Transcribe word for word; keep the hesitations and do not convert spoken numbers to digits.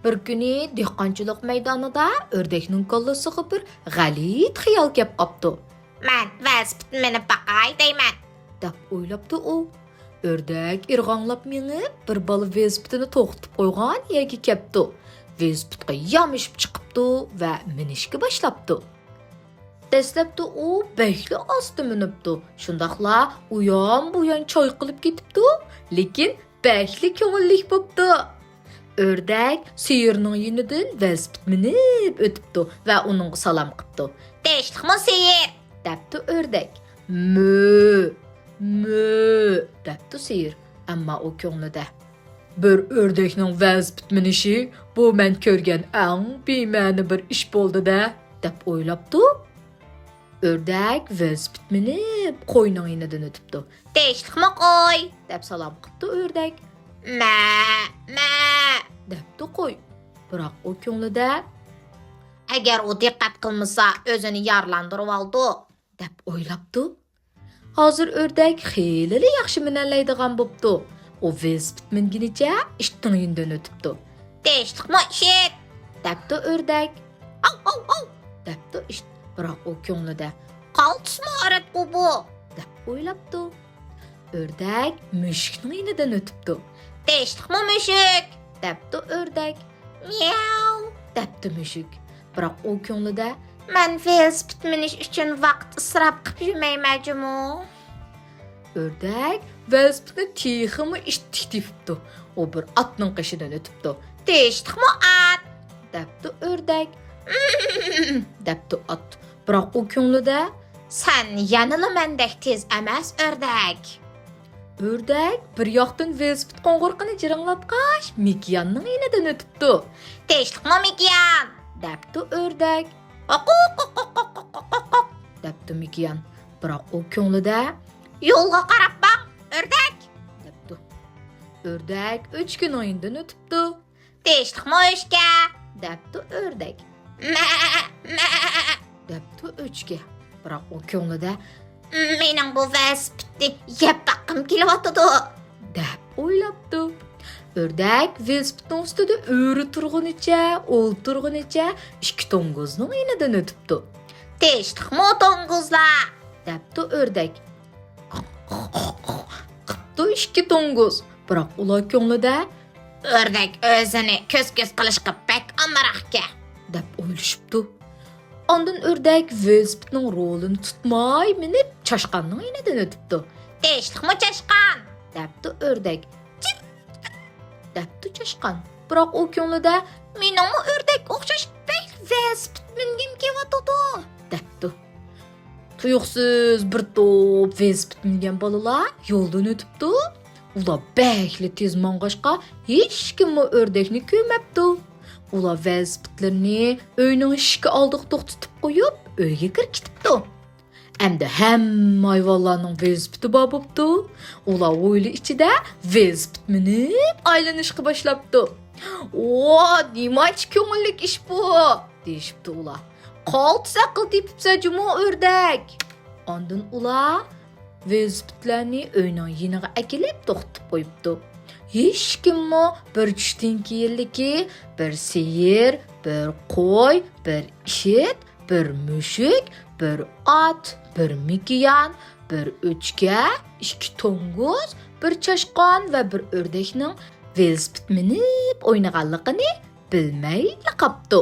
بىر كۈنى دېھقانچىلىق مەيدانىدا ئۆردەكنىڭ كاللىسىغا بىر غەلىتە خىيال كەپ قاپتۇ. مەن ۋېلىسىپىتنى مىنىپ باقاي دەيمەن، دەپ ئويلاپتۇ ئۇ. ئۆردەك ئىرغاڭلاپ مېڭىپ، بىر بالا ۋېلىسىپىتىنى توختىتىپ قويغان يەرگە كەپتۇ. ۋېلىسىپىتقا يامىشىپ چىقىپتۇ ۋە مىنىشكە باشلاپتۇ. دەسلەپتە ئۇ بەكلا ئاستا مىنىپتۇ، شۇنداقلا ئۇيان-بۇيان چايقىلىپ كېتىپتۇ، لېكىن بەكلا كۆڭۈللۈك بوپتۇ. ئۆردەك سېيىرنىڭ يېنىدىن ۋېلىسىپىت مىنىپ ئۆتۈپتۇ ۋە ئۇنىڭغا سالام قىپتۇ. تىنچلىقمۇ سېيىر؟ دەپتۇ ئۆردەك. مۆ، مۆ، دەپتۇ سېيىر. ئەمما ئۇ كۆڭلىدە، بىر ئۆردەكنىڭ ۋېلىسىپىت مىنىشى، بۇ مەن كۆرگەن ئەڭ بىمەنە بىر ئىش بولدى-دە، دەپ ئويلاپتۇ. ئۆردەك ۋېلىسىپىت مىنىپ قوينىڭ يېنىدىن ئۆتۈپتۇ. تىنچلىقمۇ قوي؟ دەپ سالام قىپتۇ ئۆردەك. مە، مە، دەپتۇ قوي. بىراق ئۇ كۆڭلىدە، ئەگەر ئۇ دىققەت قىلمىسا، ئۆزىنى يارىلاندۇرۇۋالىدۇ، دەپ ئويلاپتۇ. ھازىر ئۆردەك خېلىلا ياخشى مىنەلەيدىغان بوپتۇ. ئۇ ۋېلىسىپىت مىنگىنىچە ئىتنىڭ يېنىدىن ئۆتۈپتۇ. تىنچلىقمۇ ئىت؟ دەپتۇ ئۆردەك. ئاۋ، ئاۋ، ئاۋ، دەپتۇ ئىت. بىراق ئۇ كۆڭلىدە، قالتىس ماھارەتقۇ بۇ، دەپ ئويلاپتۇ. ئۆردەك مۈشۈكنىڭ يېنىدىن ئۆتۈپتۇ. تىنچلىقمۇ مۈشۈك؟ دەپتۇ ئۆردەك. مياۋ، دەپتۇ مۈشۈك. بىراق ئۇ كۆڭلىدە، مەن ۋېلىسىپىت مىنىش ئۈچۈن ۋاقىت ئىسراپ قىپ يۈرمەيمەن جۇمۇ. ئۆردەك ۋېلىسىپىتنى تېخىمۇ ئىتتىك تېپىپتۇ. ئۇ بىر ئاتنىڭ قېشىدىن ئۆتۈپتۇ. تىنچلىقمۇ ئات؟ دەپتۇ ئۆردەك. دەپتۇ ئات. بىراق ئۇ كۆڭلىدە، سەن يەنىلا مەندەك تېز ئەمەس، ئۆردەك. ئۆردەك بىر ياقتىن ۋېلىسىپىت قوڭغۇرىقىنى جىرىڭلاتقاچ، مىكىياننىڭ يېنىدىن ئۆتۈپتۇ. تىنچلىقمۇ مىكىيان؟ دەپتۇ ئۆردەك. قوقۇق، قوقۇق، قوقۇق، قوقۇق، دەپتۇ مىكىيان. بىراق ئۇ كۆڭلىدە، يولغا قاراپ ماڭ، ئۆردەك، دەپتۇ. ئۆردەك ئۆچكىنىڭ يېنىدىن ئۆتۈپتۇ. تىنچلىقمۇ ئۆچكە؟ دەپتۇ ئۆردەك. مە، مە، دەپتۇ ئۆچكە. بىراق ئۇ كۆڭلىدە، مېنىڭ بۇ ۋېلىسىپىتنى يەپ باققۇم كېلىۋاتىدۇ، دەپ ئويلاپتۇ. ئۆردەك ۋېلىسىپىتنىڭ ئۈستىدە ئۆرە تۇرغىنىچە، ئولتۇرغىنىچە ئىككى توڭگۇزنىڭ يېنىدىن ئۆتۈپتۇ. تىنچلىقمۇ توڭگۇزلار؟ دەپتۇ ئۆردەك. قىپتۇ ئىككى توڭگۇز. بىراق ئۇلار كۆڭلىدە، ئۆردەك ئۆزىنى كۆز-كۆز قىلىشقا بەك ئامراقكەن، دەپ ئويلىشىپتۇ. ئاندىن ئۆردەك ۋېلىسىپىتنىڭ رولىنى تۇتماي مىنىپ، چاشقاننىڭ يېنىدىن ئۆتۈپتۇ. تىنچلىقمۇ چاشقان؟ دەپتۇ ئۆردەك. جىپ، دەپتۇ چاشقان. بىراق ئۇ كۆڭلىدە، مېنىڭمۇ ئۆردەككە ئوخشاش بەك ۋېلىسىپىت مىنگۈم كېلىۋاتىدۇ، دەپتۇ. تۇيۇقسىز بىر توپ ۋېلىسىپىت مىنگەن بالىلار يولدىن ئۆتۈپتۇ. ئۇلار بەكلا تېز ماڭغاچقا، ھېچكىممۇ ئۆردەكنى كۆرمەپتۇ. ئۇلار ۋېلىسىپىتلىرىنى ئۆينىڭ ئىشىكى ئالدىغا توختىتىپ قويۇپ، ئۆيگە كىرىپ كېتىپتۇ. ئەمدى ھەممە ھايۋانلارنىڭ ۋېلىسىپىتى بار بوپتۇ. ئۇلار ھويلا ئىچىدە ۋېلىسىپىت مىنىپ ئايلىنىشقا باشلاپتۇ. ۋا، نېمانچە كۆڭۈللۈك ئىش بۇ! دېيىشىپتۇ ئۇلار. قالتىس ئەقىل تېپىپسەن جۇمۇ ئۆردەك! ئاندىن ئۇلار ۋېلىسىپىتلەرنى ئۆينىڭ يېنىغا ئەكېلىپ توختىتىپ قويۇپتۇ. ھېچكىممۇ بىر چۈشتىن كېيىنلىكى بىر سېيىر، بىر قوي، بىر ئىت، بىر مۈشۈك، بىر ئات، بىر مىكىيان، بىر ئۆچكە، ئىككى توڭگۇز، بىر چاشقان ۋە بىر ئۆردەكنىڭ ۋېلىسىپىت مىنىپ ئوينىغانلىقىنى بىلمەيلا قاپتۇ.